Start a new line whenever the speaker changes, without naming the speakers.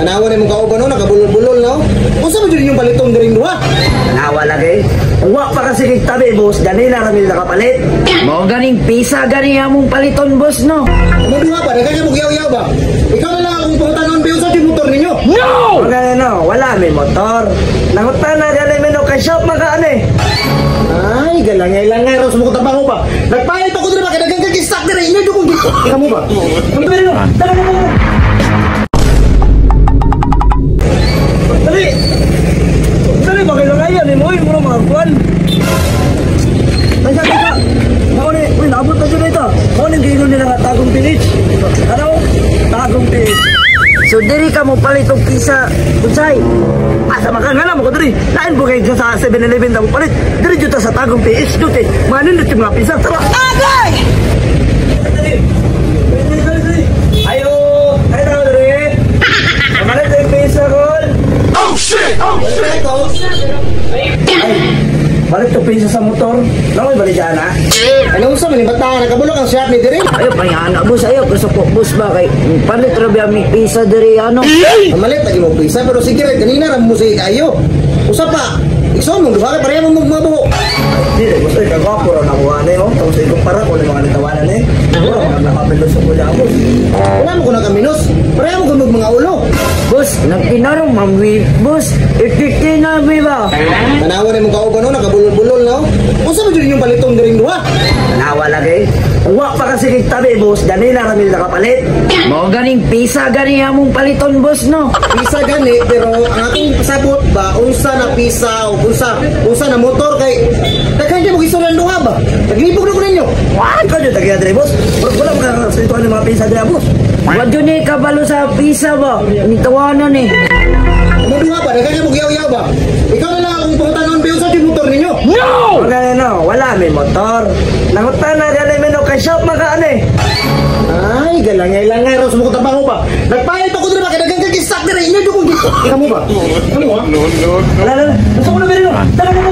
Tanawa na imong kauban no, nakabulol-bulol no. Unsa man jud inyong paliton diring duha?
Tanawa lagi. Wa pa kasi kay tabi, boss. Ganina rami nakapalit.
Mao ganing pisa gani among paliton, boss, no.
Mo duha ba daghan mo yaw-yaw ba? Ikaw na lang akong pangutanon ba unsa jud motor ninyo?
No! Gani no, wala may motor. Nangutan na gani mi no kay shop maka ano eh.
Ay, galangay-langay ros mo trabaho ba? Nagpalit ako diri ba kay daghan kay gisak diri inyo jud kong kamo ba?
Dali no. Dali dali. Dali. Dali ba kay langayan ni mo mo mga kuan. Ay sabi ka. Mao ni, uy naabot na jud ito. Mao ni giingon nila nga Tagum PH. Ano? Tagum PH.
So diri ka mo palit og pisa. Unsay?
Asa man ka nga mo ko diri. Lain po kay sa 7-Eleven ta mo palit. Diri jud ta sa Tagum PH jud kay manindot yung mga pisa. Tara. Agay! Dali. Dali, dali, dali. Ayo, ay na diri. Pamalit yung pisa kol.
Ito,
Palit yung pisa sa motor. Langoy bali dyan ha.
ano unsa man ni bata nakabulok ang shop ni diri?
Ayo pangana boss, ayo kasukok boss ba kay palit ra ba mi pisa diri ano?
Pamalit lagi mo pisa pero sige rin kanina ra mo si ayo. Usa pa, igsoon mong duha kay pareha mo mga buho.
Dili, gusto yung kagwapo raw nakuha na yun. Tapos ikumpara ko ng mga natawanan eh. Wala, mga nakapilo sa kuya boss.
Wala mo ko nakaminos. Pareha mo kunog mga ulo.
Boss, nagkinarong ma'am boss, ititi na mi ba?
Tanawa na imong kauban no, nakabulol-bulol no. Unsa man jud inyong paliton diring duha?
Tanawa lagi. Wa pa kasi kay tabi boss. Ganina rami nakapalit.
Mao ganing pisa gani among paliton, boss, no.
Pisa gani pero ang atong pasabot ba unsa na pisa o unsa unsa na motor kay daghan kay mo gisulan duha ba? Naglibog na ko ninyo.
What? Ikaw dyan, tagiya dre, boss. Wala mo kakasalituan ng mga pisa dre, boss.
Wa jud ni kabalo sa pisa ba? Nitawanan eh.
Mo duha ba daghan kay mo yaw-yaw ba? Ikaw na lang akong pangutanon ba unsa jud motor ninyo?
No! Gani no, wala may motor. Nangutan na gani mi no kay shop maka ano eh.
Ay, galangay-langay ros mo ko trabaho ba? Nagpalit ako diri ba kay daghan kay gisak diri inyo jud kong kamo ba? Kamo ha?
Wala, wala. Gusto ko na meron. Dali, dali.